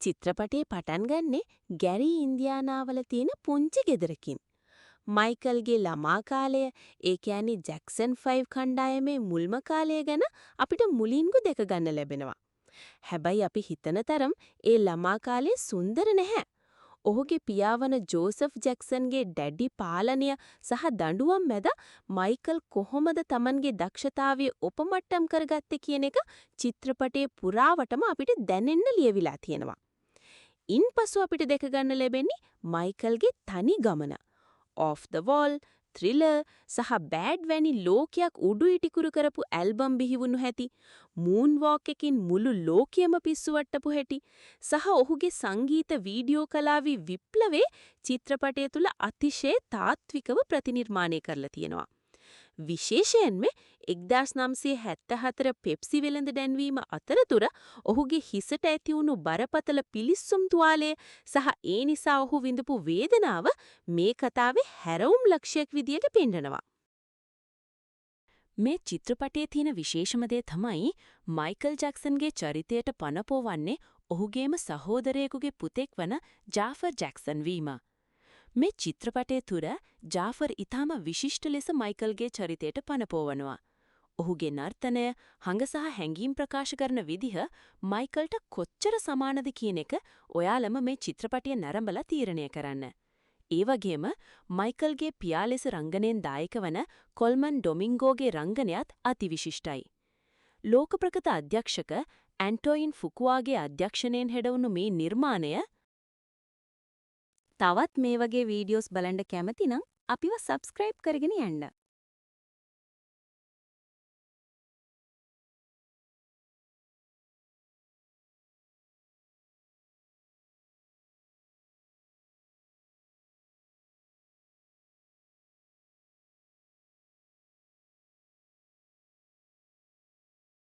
චිත්‍රපටයේ පටන් ගන්නෙ ගැරි ඉන්දියානාවල තියෙන පුංචි ගෙදරකින්. මයිකල්ගේ ළමා කාලය, ඒ කියන්නේ ජැක්සන් 5 කණ්ඩායමේ මුල්ම කාලය ගැන අපිට මුලින්ම දැක ගන්න ලැබෙනවා. හැබැයි අපි හිතන තරම් ඒ ළමා කාලය සුන්දර නැහැ. ඔහුගේ පියා වන ජෝසෆ් ජැක්සන්ගේ දැඩි පාලනය සහ දඬුවම් මැද මයිකල් කොහොමද තමන්ගේ දක්ෂතාවය ඔපමට්ටම් කරගත්තේ කියන එක චිත්‍රපටයේ පුරාවටම අපිට දැනෙන්න ලියවිලා තියෙනවා. ඉන්පසු අපිට දැක ගන්න ලැබෙන්නේ මයිකල්ගේ තනි ගමන. Off the Wall, Thriller සහ බෑඩ් වැනි ලෝකයක් උඩු ඉටිකුරු කරපු ඇල්බම් බිහිවුණු හැටි, මූන් වෝක් එකකින් මුළු ලෝකයම පිස්සු වට්ටපු හැටි සහ ඔහුගේ සංගීත වීඩියෝ කලාවේ විප්ලවය චිත්‍රපටය තුළ අතිශය තාත්විකව ප්‍රතිනිර්මාණය කරලා තියෙනවා. විශේෂයෙන්ම 1974 පෙප්සි වෙළඳ දැන්වීම අතරතුර ඔහුගේ හිසට ඇති වුණු බරපතල පිලිස්සුම් තුවාලය සහ ඒ නිසා ඔහු විඳපු වේදනාව මේ කතාවේ හැරවුම් ලක්ෂයක් විදියට පෙන්නනවා. මේ චිත්‍රපටයේ තියෙන විශේෂම දේ තමයි මයිකල් ජැක්සන්ගේ චරිතයට පණ පොවන්නේ ඔහුගේම සහෝදරයෙකුගේ පුතෙක් වන ජාෆර් ජැක්සන් වීම. මේ චිත්‍රපටය තුර ජාෆර් ඉතාම විශිෂ්ට ලෙස මයිකල්ගේ චරිතයට පණ පොවනවා. ඔහුගේ නර්තනය, හඟ සහ හැඟීම් ප්‍රකාශ කරන විදිහ මයිකල්ට කොච්චර සමානද කියන එක ඔයාලම මේ චිත්‍රපටය නරඹලා තීරණය කරන්න. ඒ වගේම මයිකල්ගේ පියා ලෙස රංගනයෙන් දායක වන කොල්මන් ඩොමින්ගෝගේ රංගනයත් අතිවිශිෂ්ටයි. ලෝක ප්‍රකත අධ්‍යක්ෂක ඇන්ටොයින් ෆුකුවාගේ අධ්‍යක්ෂණයෙන් හැඩවුණු මේ නිර්මාණය තවත් මේ වගේ වීඩියෝස් බලන්න කැමති නම් අපිව සබ්ස්ක්‍රයිබ් කරගෙන යන්න.